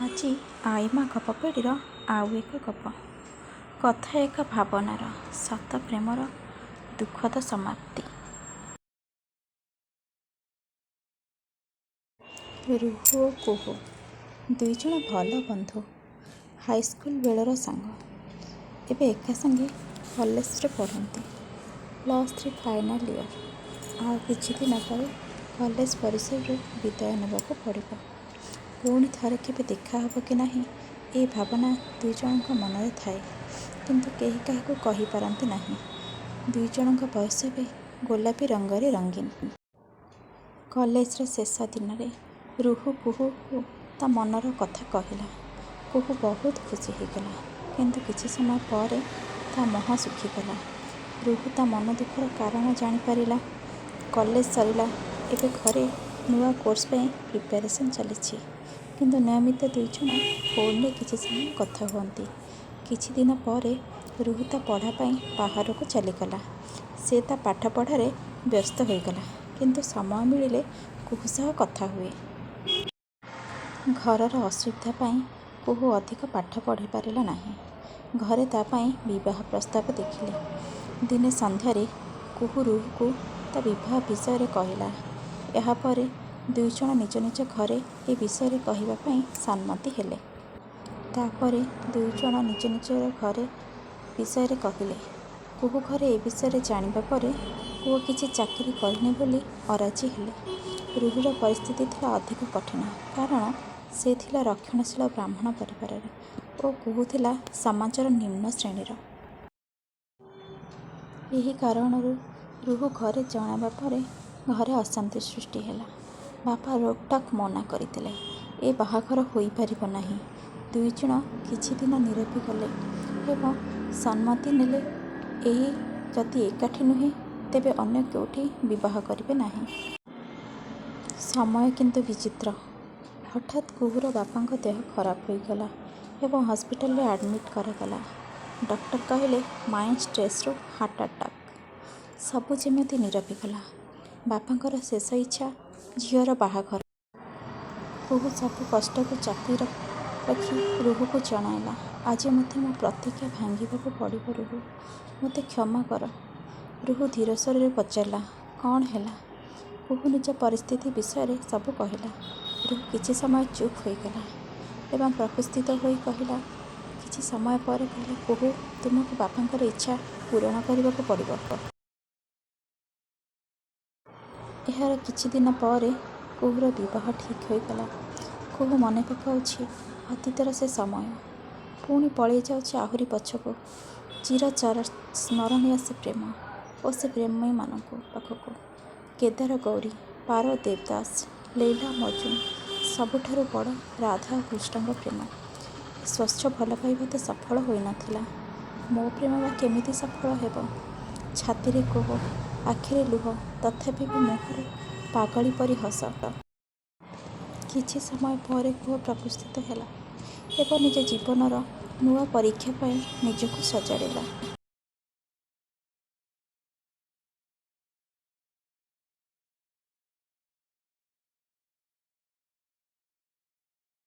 ଆଜି ଆଈମା ଗପପେଡ଼ିର ଆଉ ଏକ ଗପ। କଥା ଏକ ଭାବନାର, ସତ ପ୍ରେମର ଦୁଃଖଦ ସମାପ୍ତି। ରୁହୁ ଓ କୁହୁ ଦୁଇଜଣ ଭଲ ବନ୍ଧୁ। ହାଇସ୍କୁଲ ବେଳର ସାଙ୍ଗ। ଏବେ ଏକା ସାଙ୍ଗେ କଲେଜରେ ପଢ଼ନ୍ତି। Plus three final year. ଆଉ କିଛିଦିନ ପରେ କଲେଜ ପରିସରରୁ ବିଦାୟ ନେବାକୁ ପଡ଼ିବ। ପୁଣି ଥରେ କେବେ ଦେଖା ହେବ କି ନାହିଁ ଏ ଭାବନା ଦୁଇଜଣଙ୍କ ମନରେ ଥାଏ, କିନ୍ତୁ କେହି କାହାକୁ କହିପାରନ୍ତି ନାହିଁ। ଦୁଇଜଣଙ୍କ ବୟସ ଏବେ ଗୋଲାପୀ ରଙ୍ଗରେ ରଙ୍ଗୀନ। କଲେଜର ଶେଷ ଦିନରେ ରୁହୁ କୁହୁକୁ ତା ମନର କଥା କହିଲା। କୁହୁ ବହୁତ ଖୁସି ହୋଇଗଲା। କିନ୍ତୁ କିଛି ସମୟ ପରେ ତା ମୁହଁ ଶୁଖିଗଲା। ରୁହୁ ତା ମନଦୁଃଖର କାରଣ ଜାଣିପାରିଲା। କଲେଜ ସରିଲା, ଏବେ ଘରେ ନୂଆ କୋର୍ସ ପାଇଁ ପ୍ରିପାରେସନ୍ ଚାଲିଛି। କିନ୍ତୁ ନିୟମିତ ଦୁଇଜଣ ଫୋନରେ କିଛି ସମୟ କଥା ହୁଅନ୍ତି। କିଛିଦିନ ପରେ ରୁହୁ ତା ପଢ଼ା ପାଇଁ ବାହାରକୁ ଚାଲିଗଲା। ସେ ତା ପାଠପଢ଼ାରେ ବ୍ୟସ୍ତ ହୋଇଗଲା, କିନ୍ତୁ ସମୟ ମିଳିଲେ କୁହୁ ସହ କଥା ହୁଏ। ଘରର ଅସୁବିଧା ପାଇଁ କୁହୁ ଅଧିକ ପାଠ ପଢ଼ିପାରିଲା ନାହିଁ। ଘରେ ତା ପାଇଁ ବିବାହ ପ୍ରସ୍ତାବ ଦେଖିଲେ। ଦିନେ ସନ୍ଧ୍ୟାରେ କୁହୁ ରୁହୁକୁ ତା ବିବାହ ବିଷୟରେ କହିଲା। ଏହା ପରେ ଦୁଇଜଣ ନିଜ ନିଜ ଘରେ ଏ ବିଷୟରେ କହିବା ପାଇଁ ସମ୍ମତି ହେଲେ। ତା ପରେ ଦୁଇଜଣ ନିଜ ନିଜ ଘରେ ବିଷୟରେ କହିଲେ। କୁହୁ ଘରେ ଏ ବିଷୟରେ ଜାଣିବା ପରେ ପୁଅ କିଛି ଚାକିରି କରିନି ବୋଲି ଅରାଜି ହେଲେ। ରୁହୁର ପରିସ୍ଥିତି ଥିଲା ଅଧିକ କଠିନ, କାରଣ ସେ ଥିଲା ରକ୍ଷଣଶୀଳ ବ୍ରାହ୍ମଣ ପରିବାରର ଓ କୁହୁ ଥିଲା ସମାଜର ନିମ୍ନ ଶ୍ରେଣୀର। ଏହି କାରଣରୁ ରୁହୁ ଘରେ ଜଣାଇବା ପରେ ଘରେ ଅଶାନ୍ତି ସୃଷ୍ଟି ହେଲା। ବାପା ରୋକଠୋକ୍ ମନା କରିଦେଲେ, ଏ ବାହାଘର ହୋଇପାରିବ ନାହିଁ। ଦୁଇଜଣ କିଛିଦିନ ନୀରବି ଗଲେ ଏବଂ ସମ୍ମତି ନେଲେ ଏହି ଯଦି ଏକାଠି ନୁହେଁ, ତେବେ ଅନ୍ୟ କେଉଁଠି ବିବାହ କରିବେ ନାହିଁ। ସମୟ କିନ୍ତୁ ବିଚିତ୍ର। ହଠାତ୍ କୁହୁର ବାପାଙ୍କ ଦେହ ଖରାପ ହୋଇଗଲା ଏବଂ ହସ୍ପିଟାଲରେ ଆଡମିଟ୍ କରାଗଲା। ଡକ୍ଟର କହିଲେ ମାଇଣ୍ଡ ଷ୍ଟ୍ରେସରୁ ହାର୍ଟ ଆଟାକ୍। ସବୁ ଯେମିତି ନୀରବି ଗଲା। ବାପାଙ୍କର ଶେଷ ଇଚ୍ଛା ଝିଅର ବାହାଘର। କୁହୁ ସବୁ କଷ୍ଟକୁ ଚାପି ରଖି ରୁହୁକୁ ଜଣାଇଲା, ଆଜି ମୋତେ ମୋ ପ୍ରତିଜ୍ଞା ଭାଙ୍ଗିବାକୁ ପଡ଼ିବ ରୁହୁ। ମୋତେ କ୍ଷମା କର। ରୁହୁ ଧୀର ସ୍ୱରରେ ପଚାରିଲା, କ'ଣ ହେଲା? କୁହୁ ନିଜ ପରିସ୍ଥିତି ବିଷୟରେ ସବୁ କହିଲା। ରୁହୁ କିଛି ସମୟ ଚୁପ୍ ହୋଇଗଲା ଏବଂ ପ୍ରକୃତିସ୍ଥ ହୋଇ କହିଲା, କିଛି ସମୟ ପରେ କହିଲା, କୁହୁ, ତୁମକୁ ବାପାଙ୍କର ଇଚ୍ଛା ପୂରଣ କରିବାକୁ ପଡ଼ିବ। ଏହାର କିଛିଦିନ ପରେ କୁହୁର ବିବାହ ଠିକ୍ ହୋଇଗଲା। କୁହୁ ମନେପକାଉଛି ଅତୀତର ସେ ସମୟ। ପୁଣି ପଳେଇଯାଉଛି ଆହୁରି ପଛକୁ, ଚିର ସ୍ମରଣୀୟ ସେ ପ୍ରେମ ଓ ସେ ପ୍ରେମୀମାନଙ୍କ ପାଖକୁ। କେଦାର ଗୌରୀ, ପାରୋ, ଦେବଦାସ, ଲୈଲା ମଜନୁ, ସବୁଠାରୁ ବଡ଼ ରାଧା ଓ କୃଷ୍ଣଙ୍କ ପ୍ରେମ। ଏ ସ୍ୱଚ୍ଛ ଭଲପାଇବା ତ ସଫଳ ହୋଇନଥିଲା, ମୋ ପ୍ରେମ ବା କେମିତି ସଫଳ ହେବ? ଛାତିରେ କୋହ, ଆଖିରେ ଲୁହ, ତଥାପି ବି ମୁହଁରେ ପାଗଳୀ ପରି ହସ। କିଛି ସମୟ ପରେ କୁହୁ ପ୍ରକୃତିସ୍ଥ ହେଲା ଏବଂ ନିଜ ଜୀବନର ନୂଆ ପରୀକ୍ଷା ପାଇଁ ନିଜକୁ ସଜାଡ଼ିଲା।